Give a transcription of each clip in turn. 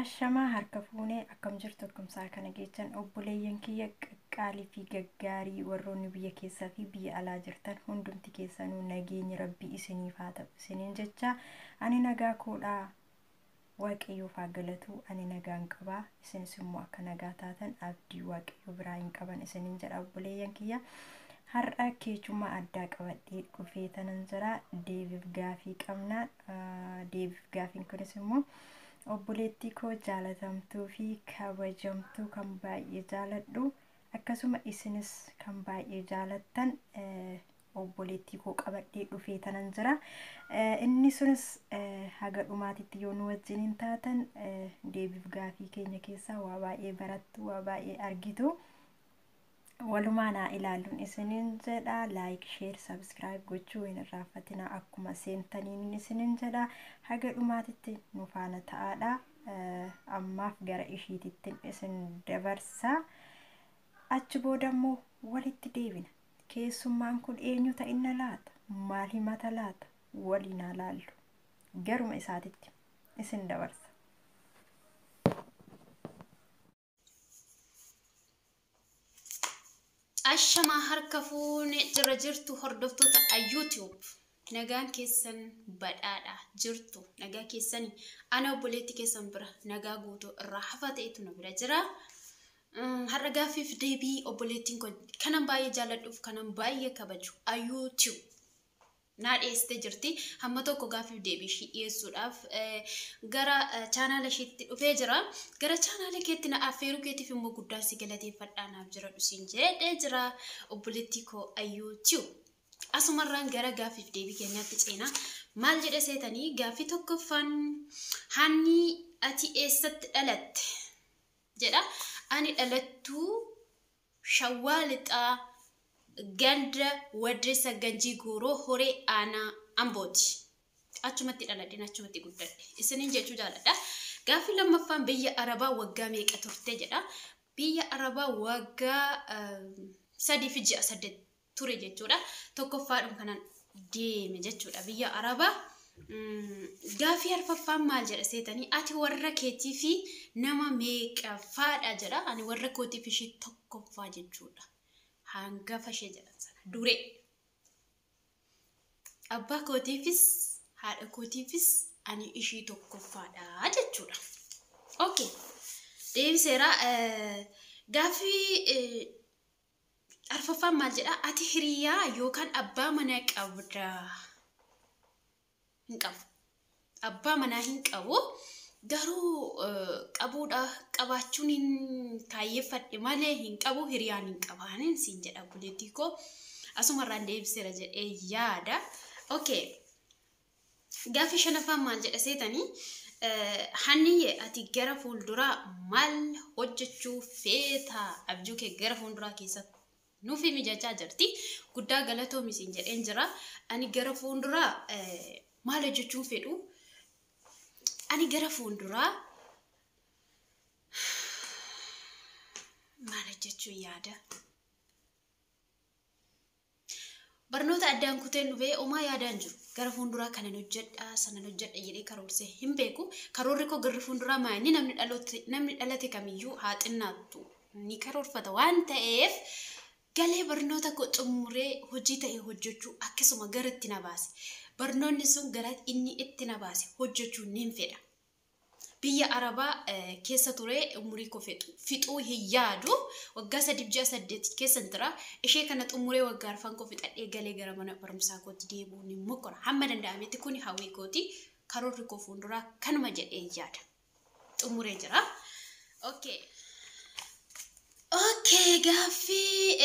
Ashamaa harka fuunee akkam jirtu akkamsaa kana geechan obboleeyyan kiyya qaqqaalii fi gaggaarii warroonni biyya keessaa fi biyya alaa jirtan hundumti keessanuu nageenyi rabbii isiniif haa ta'u isiniin jecha ani nagaa koodhaa waaqayyoof haa galatu ani nagaan qabaa isinis immoo akka nagaa taatan abdii waaqayyoo biraa hin qaban isiniin jedha obboleeyyan kiyya. Har'a keechuma addaa qabadhee dhufee tanan jira deebiif gaafii qabna deebiif gaafiin kunis immoo obboleettii koo jaalatamtuu fi kabajamtuu kan baay'ee jaaladhu akkasuma isinis kan baay'ee jaalattan obboleettii koo qabadhee dhufee tanan jira. Inni sunis haga dhumaatitti yoo nu wajjiniin taatan deebiif gaafii keenya keessaa waa baay'ee barattu waa baay'ee argitu. Walumaa naa ilaalluun isiniin jedha like share subscribe gochuu hin irraanfatina akkuma seentaniin isiniin jedha haga dhumaatitti nu faana ta'aadha. Ammaaf gara ishiititti isin dabarsa. Achi booda immoo walitti deebina. Keessummaan kun eenyu ta'inna laata? Maal himata laata? Waliin haa laallu. Garuma isaatitti isin dabarsa. Ashamaa harka fuune jira jirtu hordoftoota YouTube. Nagaan keessan badhaadha jirtu. Nagaa keessani ana obboleetti keessan bira nagaa guutuu irraa hafa ta'etu na bira jira. Har'a gaaffiif deebii obboleettiin kun kanan baay'ee jaalladhuuf kanan baay'ee kabaju YouTube naa dhiyeessitee jirti. Hamma tokko gaaffiif deebii ishii dhiyeessuudhaaf gara chaanaala ishiitti dhufee jira. Gara chaanaala keetti na affeeruu keetiif immoo guddaa si galateeffadhaa naaf jira dhusiin jedhee jira obboleettii koo YouTube. Asumarraan gara gaaffiif deebii keenyaatti ceenaa. Maal jedhe seetanii gaaffii tokkoffaan Haanni ati eessatti dhalatte jedha. Ani dhalattuu Shawwaa Lixaa ganda Waddeessa Ganjii Gooroo Horee Aanaa Ambooti. Achumatti dhaladheen achumatti guddadhe. Isiniin jechuu jaaladha. Gaaffii lammaffaan biyya Arabaa waggaa meeqa turte jedha. Biyya Arabaa waggaa 3 fi ji'a 8 ture jechuudha. Tokkoffaadhuma kanan deeme jechuudha biyya Arabaa. Gaaffii arfaffaan maal jedha seetanii ati warra keetii fi nama meeqaffaadha jedha. Ani warra kootiif ishee tokkoffaa jechuudha. Hangafa ishee jedhan sana duree. Abbaa kootiifis haadha kootiifis ani ishii tokkoffaadha jechuudha. Okay. Deebiseera. Gaaffii arfaffaan maal jedha? Ati hiriyaa yookaan abbaa manaa qabda? Hin qabu. Abbaa manaa hin qabu. Garuu qabuudha qabaachuun hin kaayyeeffadhe malee hin qabu hiriyaan hin qabaanin siin jedha obboleettii koo. Asumarraan deebiseera jedhee yaada. Okay. Gaaffii shanaffaan maal jedha seetanii? Hanniyyee ati gara fuulduraa maal hojjechuu feeta? Abjuu kee gara fuulduraa keessatti nuuf himi jechaa jirti. Guddaa galatoomi siin jedheen jira. Ani gara fuulduraa maal hojjechuu fedhu? Ani gara fuulduraa maal hojjechuu yaada? Barnoota addaan kuteen dhufee homaa yaadaan jiru. Gara fuulduraa kanan hojjedha, sanan hojjedha jedhee karoorsee hin beeku. Karoorri koo garri fuulduraa maali? Namni dhaloota namni dhalate kamiyyuu haa xinnaattu ni karoorfata waan ta'eef galee barnoota koo xumuree hojii ta'e hojjechuu akkasuma gara itti na baase. Barnoonni sun gara inni itti na baase hojjechuu nin fedha. Biyya Arabaa keessa ture umurii koo fixuu hin yaadu. Waggaa 3 ji'a 8 keessan tura. Ishee kana xumuree waggaa arfan koo fixadhee galee gara mana barumsaa kootti deebi'uu ni mokkora. Hamma danda'ametti kuni hawwii kooti. Karoorri koo fuulduraa kanuma jedhee yaada. Xumuree jira. Okay. Okay, gaaffii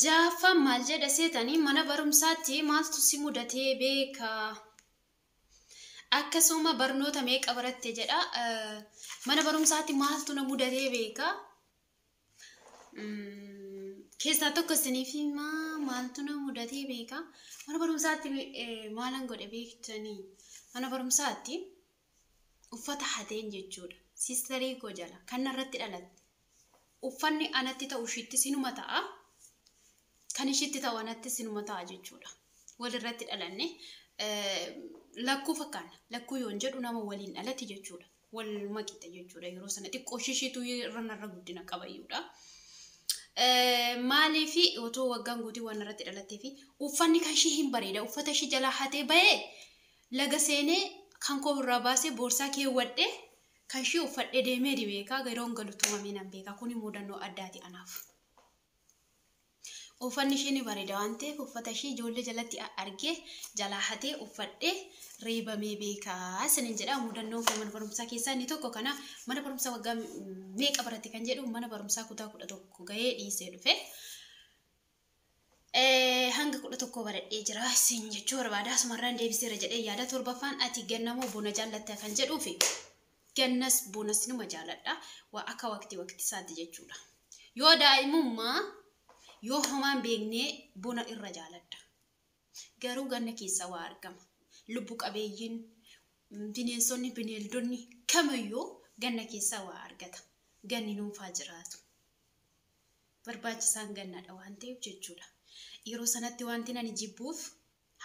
jaaffaan maal jedha seetanii mana barumsaatti maaltu si mudatee beeka? Akkasuma barnoota meeqa baratte jedha. Mana barumsaatti maaltu na mudatee beeka? Keessaa tokko isiniif himaa maaltu na mudatee beeka? Mana barumsaatti maalan godhe beektanii? Mana barumsaatti uffata hateen jechuudha. Siistarii koo jala kan narratti dhalatte. Uffanni anatti ta'u ishiitti sinuma ta'a. Kan ishiitti ta'u anatti sinuma ta'a jechuudha. Walirratti dhalanne lakkuu fakkaanna. Lakkuu yoon jedhu nama waliin dhalate jechuudha. Wal maqixa jechuudha yeroo sana xiqqoo isheetu irra narra guddina qabayyuudha. Maaliif otoo waggaan guutuu waan irratti dhalattee fi uffanni kan ishee hin bareeda uffata ishee jalaa hatee bahee laga seenee kan koo irraa baasee boorsaa keewwadhee kan ishee uffadhee deemee dibeekaa yeroon galu tumamee nan beeka kuni mudannoo addaati anaaf. Uffanni ishee ni bareeda waan ta'eef uffata ishee ijoollee jalatti argee jalaa hatee uffadhee reebamee beekaa isiniin jedha. Mudannoon koo mana barumsaa keessaa inni tokko kana mana barumsaa waggaa meeqa baratte kan jedhu mana barumsaa kutaa 11 gahee dhiisee dhufe. Hanga 11 baradhee jira isin jechuu barbaada. Asumarraan deebiseera jedhee yaada. Torbaffaan ati ganna moo bona jaallatta kan jedhuufi gannas bonas numa jaaladha. Waa akka waqtii waqtii isaatti jechuudha. Yoo daa'imummaa yoo homaan beeknee bona irra jaaladha. Garuu ganna keessa waa argama. Lubbu qabeeyyiin bineensonni bineeldonni kamiyyuu ganna keessa waa argata. Ganni nuufaa jiraatu. Barbaachisaan gannadha waan ta'eef jechuudha. Yeroo sanatti wanti ani jibbuuf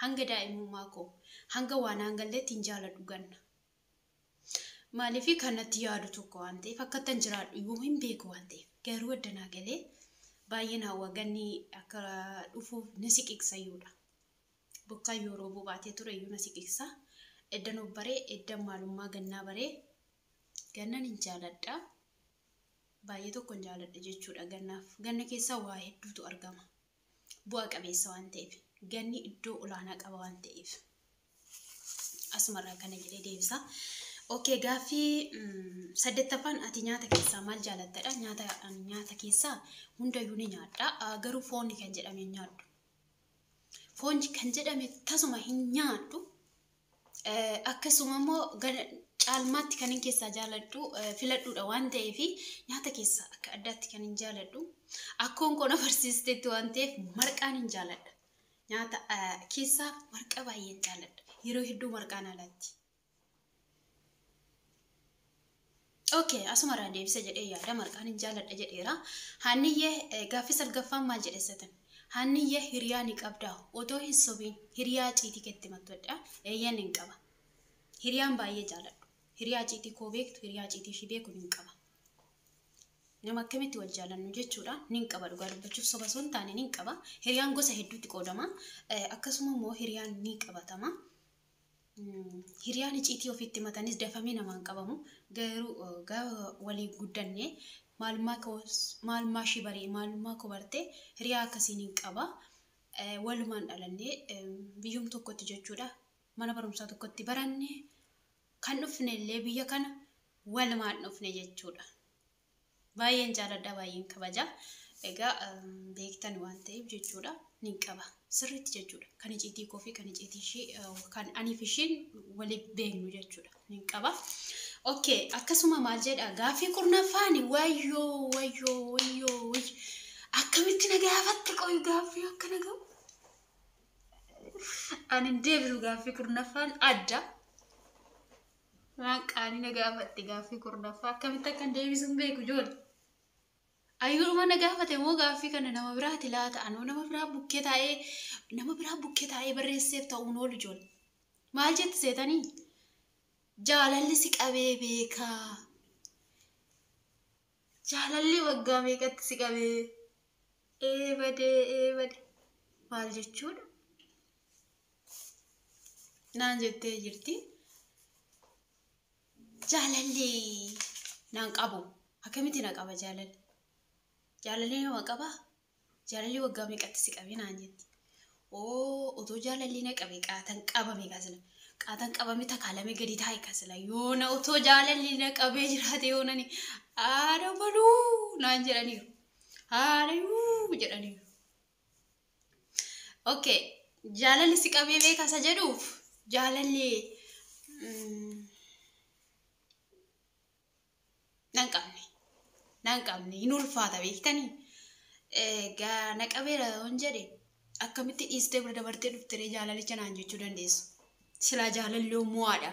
hanga daa'imummaa koo hanga waan hangalleetti hin jaaladhu ganna. Maaliif kanatti yaadu tokko waan ta'eef akka ittiin jiraadhu yoo hin beeku waan ta'eef garuu addanaa galee baay'een hawwa ganni akka dhufuuf ni siqiqsayyuudha. Bokkaan yeroo bobaatee ture iyyuu na siqiqsa. Eddan of baree eddan maalummaa gannaa baree gannan hin jaaladha. Baay'ee tokko hin jaaladha jechuudha gannaaf. Ganna keessaa waa hedduutu argama. Bu'a qabeessa waan ta'eef ganni iddoo olaanaa qaba waan ta'eef. Asumarraa kana jedhee deebisa. Okay, gaaffii saddeettaffaan ati nyaata keessaa maal jaalattadha? Nyaata keessaa hundayyuu ni nyaadha. Garuu foonni kan jedhame hin nyaadhu. Foon kan jedhame tasuma hin nyaadhu. Akkasuma immoo caalmaatti kan hin keessaa jaaladhu filadhuudha waan ta'eef nyaata keessaa akka addaatti kan hin jaaladhu. Akkoon koo na barsiisteetti waan ta'eef marqaan hin jaaladha. Nyaata keessaa marqa baay'een jaaladha. Yeroo hedduu marqaan alatti. Okay, asumarraa deebisa jedhee yaada marqaan hin jaaladha jedheera. Haanniyyee gaaffii salgaffaan maal jedhessatan? Haanniyyee hiriyaa ni qabdaa otoo hin sobiin hiriyaa ciitii keetti mattodha. Eeyyaan hin qaba. Hiriyaan baay'ee jaaladhu. Hiriyaa ciitii koo beektu hiriyaa ciitii ishii beeku ni qaba. Nama akkamitti wal jaalannu jechuudha. Ni qaba dhugaa dubbachuuf soba osoo hin taane ni qaba. Hiriyaan gosa hedduutti qoodama. Akkasuma immoo hiriyaan ni qabatama. Hiriyaan icciitii ofiitti matanis dafamee namaan qabamu. Garuu gaafa walii guddanne maalummaa ishee baree maalummaa koo bartee hiriyaa akkasiin hin qaba. Walumaan dhalannee biyyum tokkotti jechuudha. Mana barumsaa tokkotti baranne kan dhufne illee biyya kana walumaan dhufne jechuudha. Baay'een jaaladha baay'een kabaja. Egaa beektan waan ta'eef jechuudha ni qaba. Sirriitti jechuudha. Kan icciitii koo fi kan icciitii ishee kan aniif isheen waliif beeknu jechuudha. Ni qaba. Okay, akkasuma maal jedha gaaffii kurnaffaani wayyoo wayyoo wayyoo wayyoo akkamitti na gaafatte qoyu gaaffii akkana gahu. Ani hin deebisu gaaffii kurnaffaan adda. Waan qaanii na gaafatte gaaffii kurnaffaa akkamitti akkan deebisu hin beeku ijoollee. Ayyuudhuma na gaafate moo gaaffii kana nama biraati laata? Anoo nama biraa bukkee taa'ee barreesseef ta'uun oolu ijoollee. Maal jetti seetanii? Jaalalli si qabee beekaa. Jaalalli waggaa meeqatti si qabee? Eebadee eebade. Maal jechuudha? Naan jettee jirti. Jaalalli naan qabu. Akkamitti na qaba jaalalli? Jaalalli nama qabaa? Jaalalli waggaa meeqatti si qabee naan jetti. Oo otoo jaalalli na qabe qaatan qabame kasila. Qaatan qabame takaalamee gadi taa'e kasila. Yoona otoo jaalalli na qabee jiraate yoonani haadha baluu naan jedhaniiru. Haadha yuu jedhaniiru. Okay, jaalalli si qabee beekasa jedhuuf jaalalli nan qabne. Nan qabne hin ulfaata beektanii. Egaa na qabeera yoon jedhe akkamitti dhiistee bira dabartee dhuftiree jaalalicha naan jechuu dandeessu. Silaa jaalalloo mo'aadha.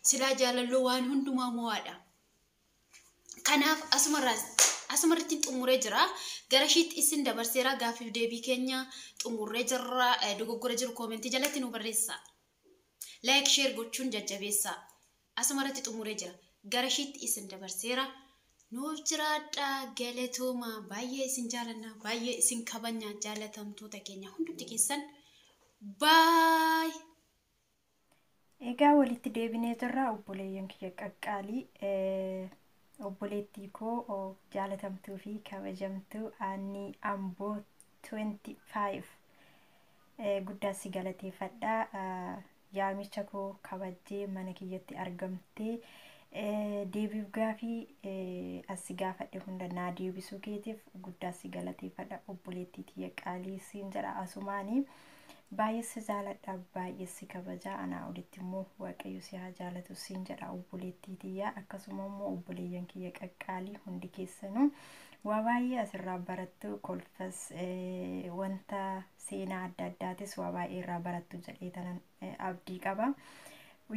Silaa jaalalloo waan hundumaa mo'aadha. Kanaaf asumarratti xumuree jira. Gara ishiitti isin dabarseera gaaffiif deebii keenya xumurree jirra. Dogoggora jiru koomentii jalatti nu barreessa. Like share gochuun jajjabeessa. Asumarratti xumuree jira. Gara ishiitti isin dabarseera. Nuuf jiraadhaa, galatooma, baay'ee isin jaalanna, baay'ee isin kabajna, jaalatamtoota keenya hundumti keessan. Baay! Egaa walitti deebinee jirra, obboleeyyan kiyya qaqqaalii. Obboleettii koo jaalatamtuu fi kabajamtuu Aanni Amboo 25, guddaa si galateeffadha. Yaamicha koo kabajjee mana kiyyatti argamtee deebiif gaafii as si gaafadhe hunda naa deebisuu keetiif guddaa si galateeffadha, obboleettii tiyya qaalii siin jedha asumaanii. Baay'ee si jaaladha, baay'ee si kabaja. Anaa olitti immoo Waaqayyo si haa jaalatu siin jedha, obboleettii tiyya. Akkasuma immoo obboleeyyan kiyya qaqqaalii hundi keessanuu waa baay'ee asirraa barattu, kolfas, wanta seenaa adda addaatis waa baay'ee irraa barattu jedhee tanan abdii qaba.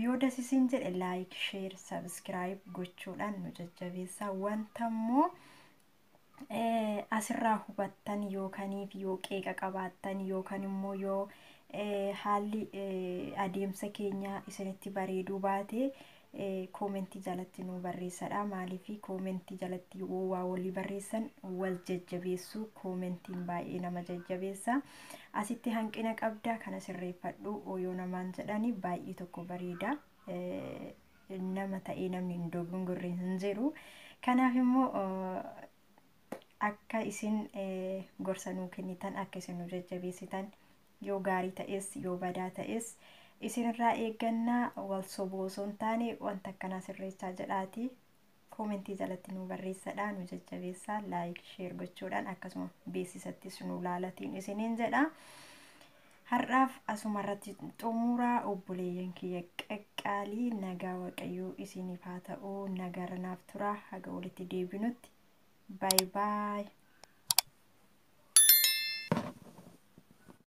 Yoo dasisiin jedhe like, share, subscribe gochuudhaan nu jajjabeessaa. Wanta immoo asirraa hubattan yookaniif yoo qeeqa qabaattan yookaan immoo yoo haalli adeemsa keenya isinitti bareeduu baate koomentii jalatti nu barreessadha. Maaliif koomentii jalatti yoo waa walii barreessan wal jajjabeessuu, koomentiin baay'ee nama jajjabeessa. Asitti hanqina qabda, kana sirreeffadhu yoo namaan jedhani baay'ee tokko bareeda. Nama ta'ee namni hin dogongorre hin jiru. Kanaaf immoo akka isin gorsa nuu kennitan, akka isin nu jajjabeessitan, yoo gaarii ta'es yoo badaa ta'es isinirraa eeggannaa. Wal soboo osoo hin taane wanta akkanaa sirreessaa jedhaati koomentii jalatti nu barreessadha, nu jajjabeessaa like, share gochuudhaan, akkasuma beeksisattis nu laalatiin isiniin jedha. Har'aaf asuma irratti xumuraa, obboleeyyan kiyya qaqqaalii. Nagaa Waaqayyoo isiniif haa ta'u, nagaa naaf tura, haga walitti deebinutti. Bye bye.